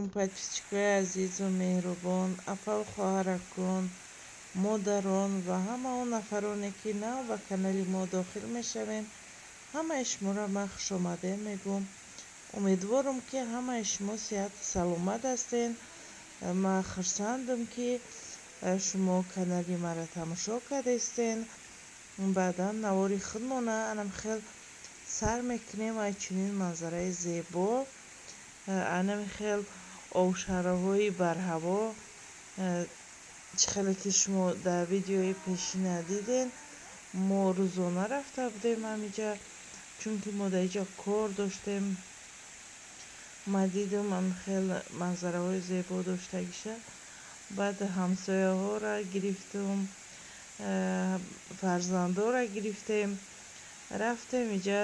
Алайкум, подписчикои азизу меҳрубон, апаву хоҳаракон, модарон ва ҳама он нафароне, ки нав ба канали мо дохил мешавед. Ҳамаи шуморо ман хушомадед мегӯм. Умедворам, ки ҳамаи шумо сиҳату саломат ҳастед. Ман хурсандам, ки шумо канали маро тамошо кардастед. Баъдан навори худмона анам хел сар мекунем ай чунин манзараи зебо, анами хел обшараҳои барҳаво. Чӣ хеле ки шумо дар видеои пешина дидед, мо рӯзона рафта будем ҳамиҷа, чунки мо дар иҷа кор доштем. Ман дидам, ами хел манзараҳои зебо доштагиша. Баъд ҳамсояҳоро гирифтум, фарзандоро гирифтем, рафтем иҷа.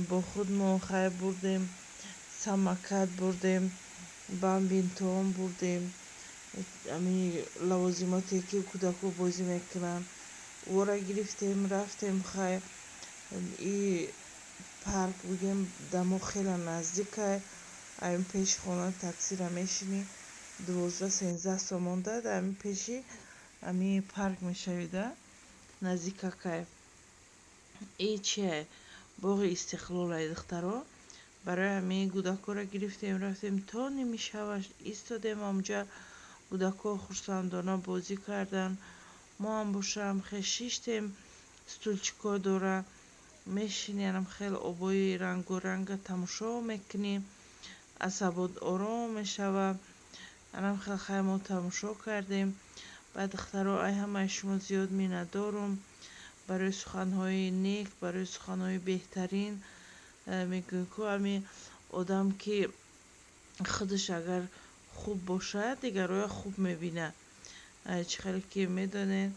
Бо худ мо хай бурдем, самокат бурдем, бадминтон бурдем, ами лавозимоте, ки кӯдако бозӣ мекунанд, ӯро гирифтем, рафтем. Хай, и парк бигем, да мо хеле наздикай. Ами пеши хона таксиро мешинӣ, 12-13 сомон дад, ами пеши ами парк мешавида, наздикакай. И чия, боғи Истиқлолай, духтаро. Барои ҳамин кӯдакҳоро гирифтем, рафтем, то ними шабаш истодем ҳамҷа. Кӯдакҳо хурсандона бозӣ карданд, мо ҳам бошам хел шиштем. Стульчикҳо дора, мешинӣ, анам хел обои рангоранга тамошо мекунӣ, асабот ором мешавад. Анам хел хай мо тамошо кардем. Баъд, духтаро, ай ҳамаи шумо зиёд миннатдорум барои суханҳои нек, барои суханҳои беҳтарин. Мегӯем ку, ами одам ки худаш агар хуб бошад, дигарҳоя хуб мебинад. Чӣ хеле ки медонед,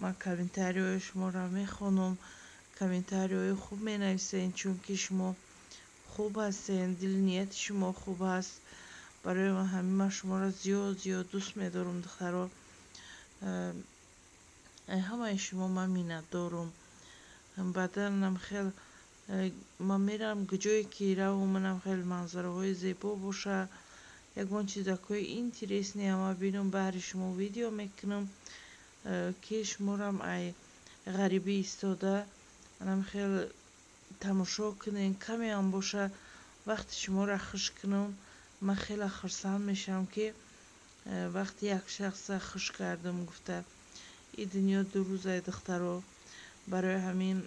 ман комментарийҳои шуморо мехонам, комментарийҳои хуб менависед, чунки шумо хуб ҳастед, дили нияти шумо хуб аст. Барои ҳамин ман шуморо зиёд зиёд дӯст медорам, духтаро. Ҳамаи шумо ман миннатдорум. Баъданам хел ман мерам, ҷое ки равам, манам хел манзараҳои зебо боша, ягон чизакҳои интересный ама бинам, баҳри шумо видео мекунам, ки шуморам ай ғарибӣ истода анам хел тамошо кунед. Камеам боша, вақти шуморо хуш кунам, ман хеле хурсанд мешавам, ки вақти як шахса хуш кардам гуфта. И дунё 2 рӯзае, духтаро. Барои ҳамин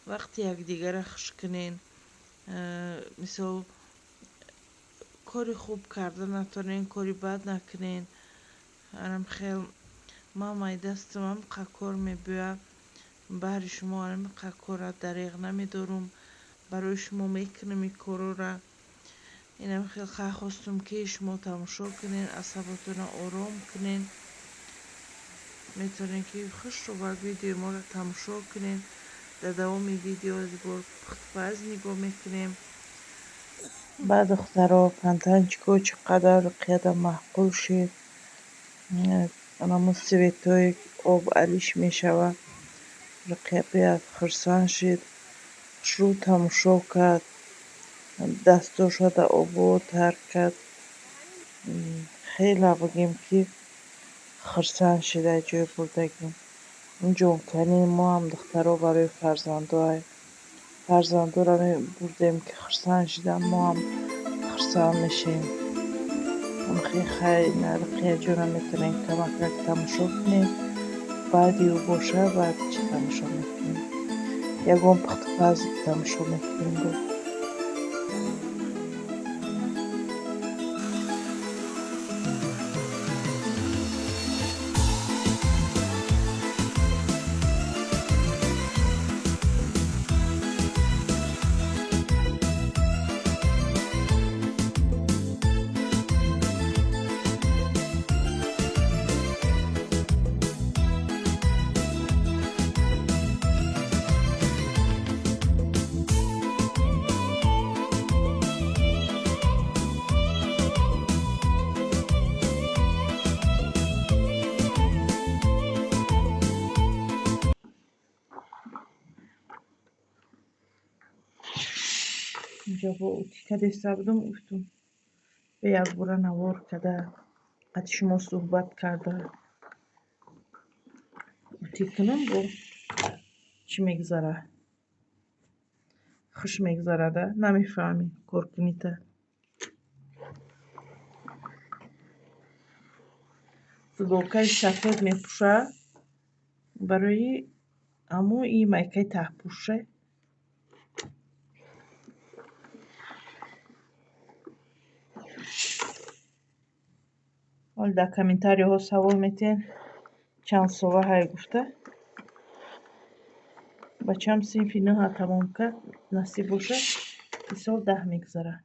вақти якдигарро хуш кунед. Мисол, кори хуб карда натонед, кори бад накунед. Анам хел ман ай дастам ҳамқа кор мебиёяд, баҳри шумо ҳамқа корра дареғ намедорум, барои шумо мекунам ин корора. Инам хел хай хостум, ки шумо тамошо кунед, асаботонро ором кунед. Метавонед, ки хушрӯбак видеои моро тамошо кунед. Дар давоми видео бор пухтупаз нигоҳ мекунем. Баъд, духтаро, фонтанчикҳо чӣ қадар Руқияда маъқул шид. Анамо цветҳое об алиш мешавад. Руқия беҳад хурсанд шид, хушрӯ тамошо кард, дастошро дар обҳо тар кард. Хеле, бигем, ки хурсанд шид аз ҷои бурдагим. Ин ҷонкании мо ҳам, духтаро, барои фарзандоай. Фарзандоро мебурдем, ки хурсанд шиданд, мо ҳам хурсанд мешавем. Хай, Руқияҷонам метавонед камакак тамошо кунед. Баъди ӯ боша, баъд чӣ тамошо мекунем? Ягон пухтупаз тамошо мекунем бо. Инҷо бо утика деста будам, гуфтум, Якбора навор карда, қати шумо суҳбат карда утик кунам, бо чӣ мегузара, хуш мегузарада, намефаҳмӣ коркунита. Футболкаи сафед мепӯшад, барои аммо и майкаи таҳпӯша. Ҳол дар комментариҳо савол метиҳен, чанд сола ҳай гуфта. Бачаам синфи нӯҳа тамом кард, насиб бошад, исол 10 мегузарад.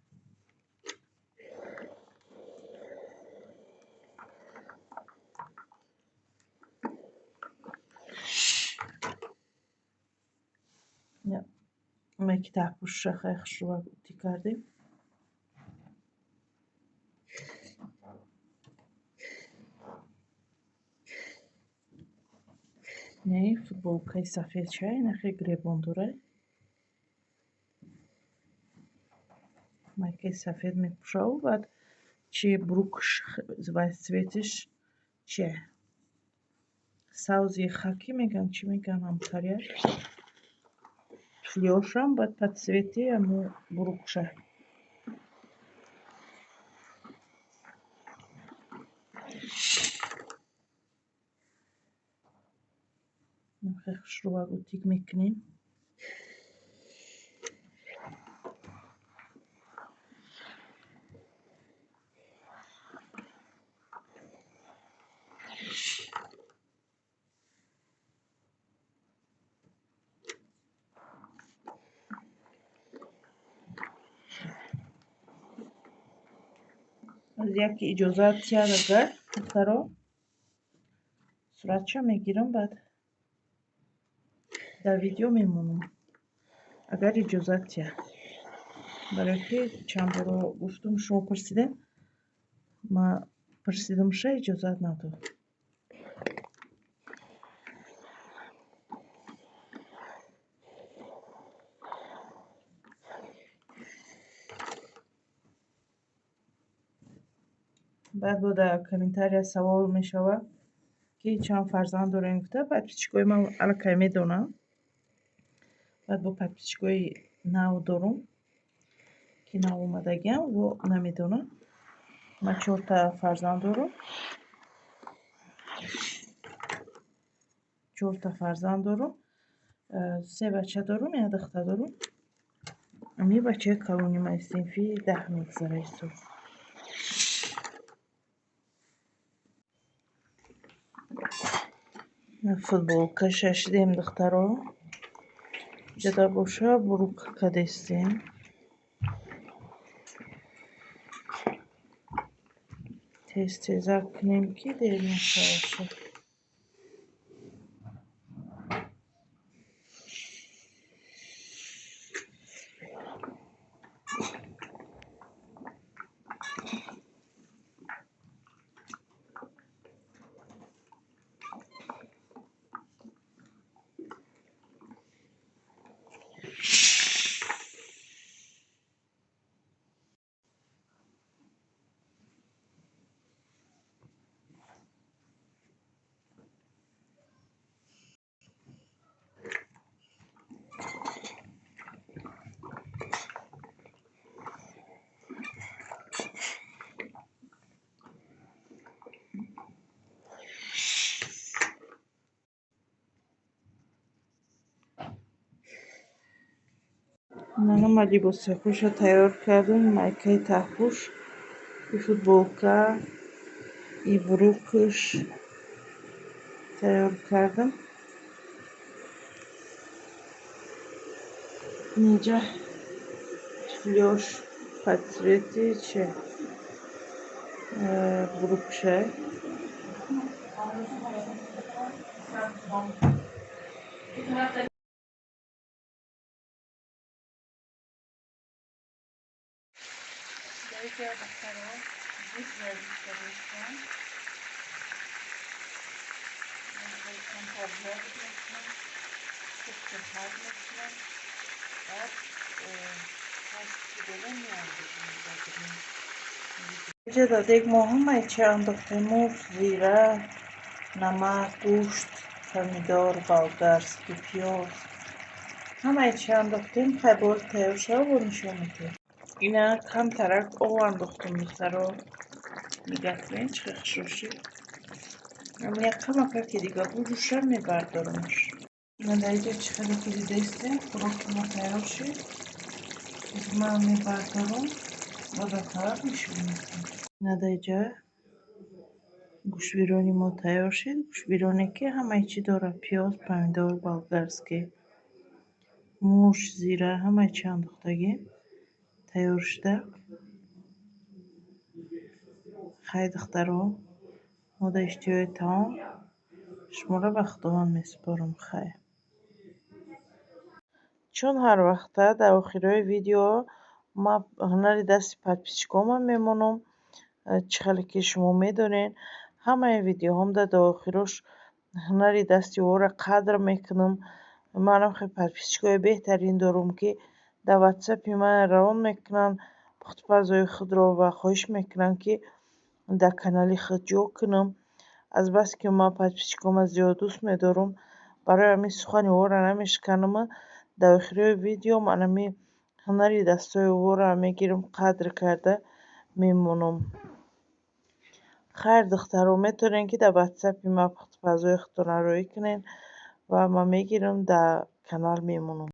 Майки таҳпӯшаша хай хушрӯ утӣ кардем. Не, футболкаи сафед чай, нахе гребон дорад. Майкаи сафед мепӯшаву баъд чи брукш вай цветиш чи савзи хаки мегӯянд, чӣ мегӯянд ҳамкария. Туфлиҳошам баъд по цвети ҳамо брукша. Хушрӯвак утик мекунем. Аз яке иҷозат тиҳад, агар духтаро суратча мегирам, баъд дар видео мемонам, агар иҷозат тиҳад. Барои ки чанд боро гуфтум, шумо пурсидем, ма пурсидамша, иҷозат надод. Баъд бо дар комментария савол мешавад, ки чанд фарзанд дорем гуфта. Подписчикои ман аллакай медонам. Баъд бо подписчикои нав дорум, ки нав омадагиам, во намедонам. Ман 4та фарзанд дорум. 4та фарзанд дорум. 3 бача дорум, як духтар дорум. Ами бачаи калони ман синфи 10 мегузара исол. Футболка шашидем, духтаро. Ҷада боша бурук кадестем. Тез тезак кунем, ки дер нашавад. Мана либосҳояшро тайёр кардем, майкаи таҳпӯш, и футболка, и брукш тайёр кардам. Инҷа туфлиҳош по цвети чи брукша. Духтаро гӯшт варзиш кардастам. Тарбият мекунам, пухтупаз мекунам. Баъд ҳашт ки дорам меандозам дар. Инҷа дар дег мо ҳамаи чи андохтем: мурч, зира, намак, гӯшт, помидор болгарский, пиёз, ҳамаи чи андохтем. Хай, боз тайёр шава, бо нишон медиҳем. Ина камтарак об андохтум, духтаро. Нигаҳ кунед, чӣ хел хушрӯ шид. Як камакаки дига буҷӯша, мебардорамаш. Ина дар инҷа чӣ хеле ки дидаистем, хӯроки мо тайёр шид. Ман мебардорам ва дар табақ нишон медиҳам. Ина дар инҷа гӯштбирони мо тайёр шид. Гӯштбироне, ки ҳамаи чӣ дорад: пиёз, помидор болгарский, мурч, зира, ҳамаи чӣ андохтагӣ тайёр шуда. Хай, духтаро, мо дар иштиҳои таом шуморо ба Худованд месупорам. Хайр. Чун ҳар вақта дар охирои видео ман ҳунари дасти подписчикома мемонам, чӣ хеле ки шумо медонед, ҳамаи видеоҳом дар охирош ҳунари дасти ӯро қадр мекунам. Манам хеле подписчикои беҳтарин дорам, ки дар ватсапи ман равон мекунанд пухтупазҳои худро ва хоҳиш мекунанд, ки дар канали худ ҷо кунам. Азбаски ман подписчикома зиёд дӯст медорам, барои ҳамин сухани ӯро намешиканам. Дар охирои видео ман ҳамин ҳунари дастҳои ӯро мегирам, қадр карда мемонам. Хайр, духтаро, метавонед, ки дар ватсапи ман пухтупазҳои худтонро роҳӣ кунед ва ман мегирам, дар канал мемонам.